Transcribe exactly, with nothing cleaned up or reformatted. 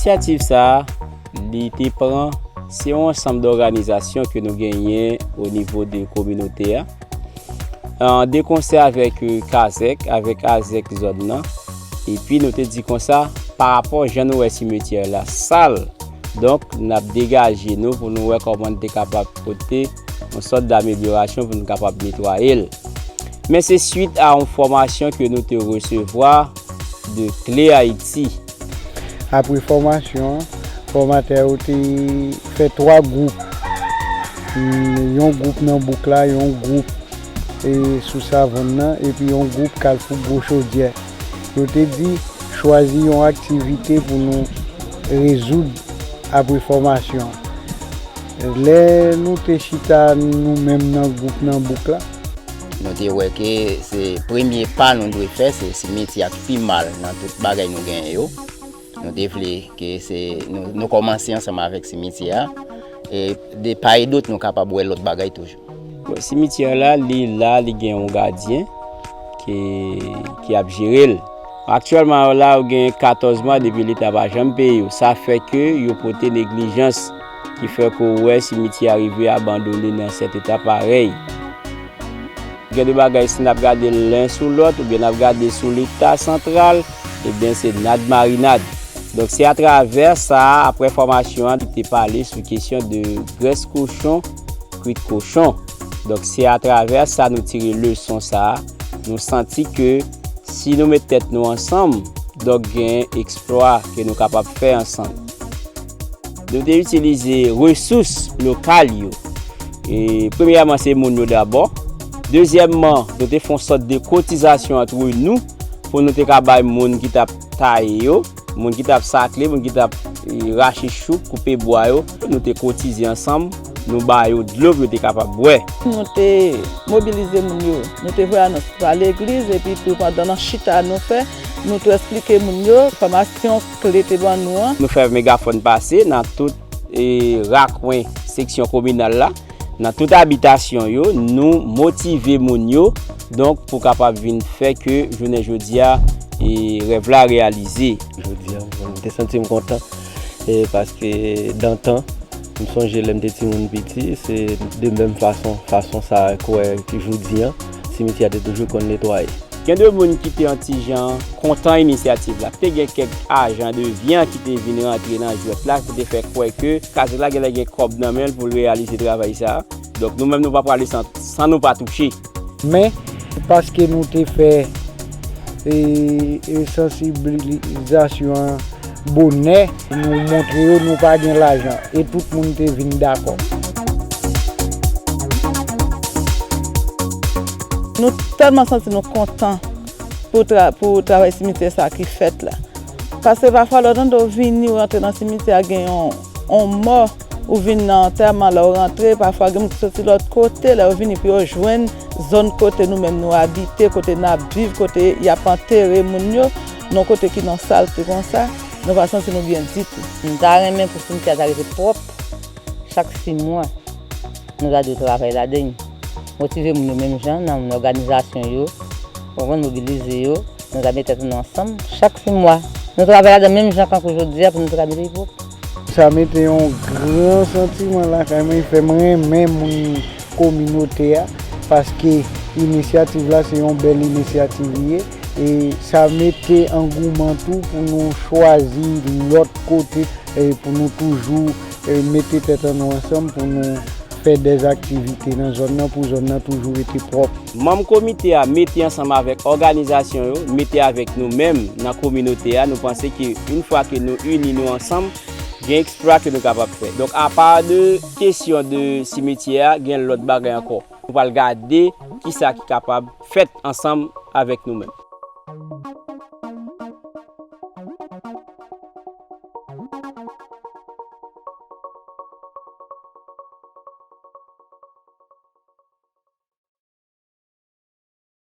Inisyativ sa a, li te pran, se yon ansanm dòganizasyon ke nou genyen o nivo de kominote a. An de konsè avèk, eh, Kazèk, avèk Azèk zòn nan. Epi nou te di konsa, pa rapò jan nou wè simetyè la sal, donk n ap degaje nou pou nou wè kòman n te kapab pote yon sòt damelyorasyon pou nou kapab netwaye l. Men se swit a yon fòmasyon ke nou te resevwa de Kle Ayiti. Apre fòmasyon an, fòmatè yo te fè twa gwoup. Mm, yon gwoup nan bouk la, yon gwoup, e, sou savann nan, epi yon gwoup Kalfou Gwo Chodyè. Yo te di, chwazi yon aktivite pou nou rezoud apre fòmasyon an. Lè nou te chita nou menm nan gwoup nan bouk la, nou te wè ke se premye pa nou dwe fè, se simityè a k pi mal nan tout bagay nou genyen yo. Nou te vle ke se nou, nou kòmanse ansanm avèk simityè a. E de pa e dòt, nou kapab wè lòt bagay toujou. Bon, simityè la, li la, li gen yon gadyen ki, ki ap jere l. Aktyèlman la, yo gen katòz mwa depi Leta pa janm peye yo. Sa fè ke yo pote neglijans ki fè ke w wè simityè a rive abandone nan sèt eta parèy. Gen de bagay, si n ap gade l len sou lòt, oubyen n ap gade sou Leta santral, ebyen, se nad marinad. Donk, se atravè sa a, apre fòmasyon an, nou te pale sou kesyon de grès kochon, kwit kochon. Donk, se atravè sa nou tire leson sa a. Nou santi ke si nou met tèt nou ansanm, donk, gen eksplwa ke nou kapab fè ansanm. Nou te itilize resous lokal yo. E, premyèman, se moun yo dabò. Dezyèmman, nou te fè yon sòt de kotizasyon antre nou pou nou te ka bay moun ki t ap taye yo, moun ki t ap sakle, moun ki t ap, e, rache chouk, koupe bwa yo. Nou te kotize ansanm, nou ba yo dlo pou yo te kapab bwè. Nou te mobilize moun yo. Nou te voye anons pa legliz, epi tou pandan nan chita nou fè, nou tou eksplike moun yo fòmasyon Kle te ban nou an. Nou fè megafòn pase nan tout, e, rakwen seksyon kominal la, nan tout abitasyon yo, nou motive moun yo, donk pou kapab vin fè ke jounen jodi a, e, rèv la reyalize. Jodi a, m te santi m kontan, e, paske dan tan, m sonje lè m te timoun piti, se de menm fason, fason sa a kwè ki jodi a, simityè a te toujou konn netwaye. Gen de moun ki te yon ti jan kontan inisyativ la. Te gen kèk ajan de vyan ki te vin rantre nan jwèt la, ki te fè kwè ke Kazèk la genlè gen kòb nan men l pou l reyalize travay sa a. Donk, nou menm, nou pa prale san, san nou pa touche. Men, paske nou te fè, e, e, sansibilizasyon an bonè, nou montre yo nou pa gen lajan. E tout moun te vin dakò. Nou tèlman santi nou kontan pou tra-, pou travay simityè sa a ki fèt la. Paske pafwa, lè w tande w vini, w rantre nan simityè a, gen yon, yon mò, ou vin nan antèman, lè w rantre, pafwa, gen moun ki soti lòt kote, lè yo vini pou yo jwenn zòn kote nou menm nou abite, kote n ap viv, kote y ap antere moun yo, nan kote ki nan salte konsa, nou pa santi nou byen ditou. M ta renmen pou simityè a ta rete pwòp chak sis mwa. Nou ta dwe travay ladan l. Motive moun yo menm jan, nan òganizasyon yo, konprann, mobilize yo, nou ta met tèt nou ansanm chak sis mwa. Nou travay ladan menm jan kankou jodi a pou nou ta mete l pwòp. Sa mete yon gran santiman lakay mwen, fè m renmen moun kominote a, paske inisyativ la se yon bèl inisyativ li ye, e sa mete angouman tou pou nou chwazi lòt kote, e pou nou toujou, e mete tèt an nou ansanm pou nou fè dèzaktivite nan zòn nan pou zòn nan toujou rete pwòp. Manm komite a mete ansanm avèk òganizasyon yo, mete avèk nou menm nan kominote a, nou panse ke yon fwa ke nou ini nou ansanm, gen eksplwa ke nou kapab fè. Donk, apa de kesyon de simityè a, gen lòt bagay ankò. Nou pral gade kisa ki kapab fèt ansanm avèk nou menm.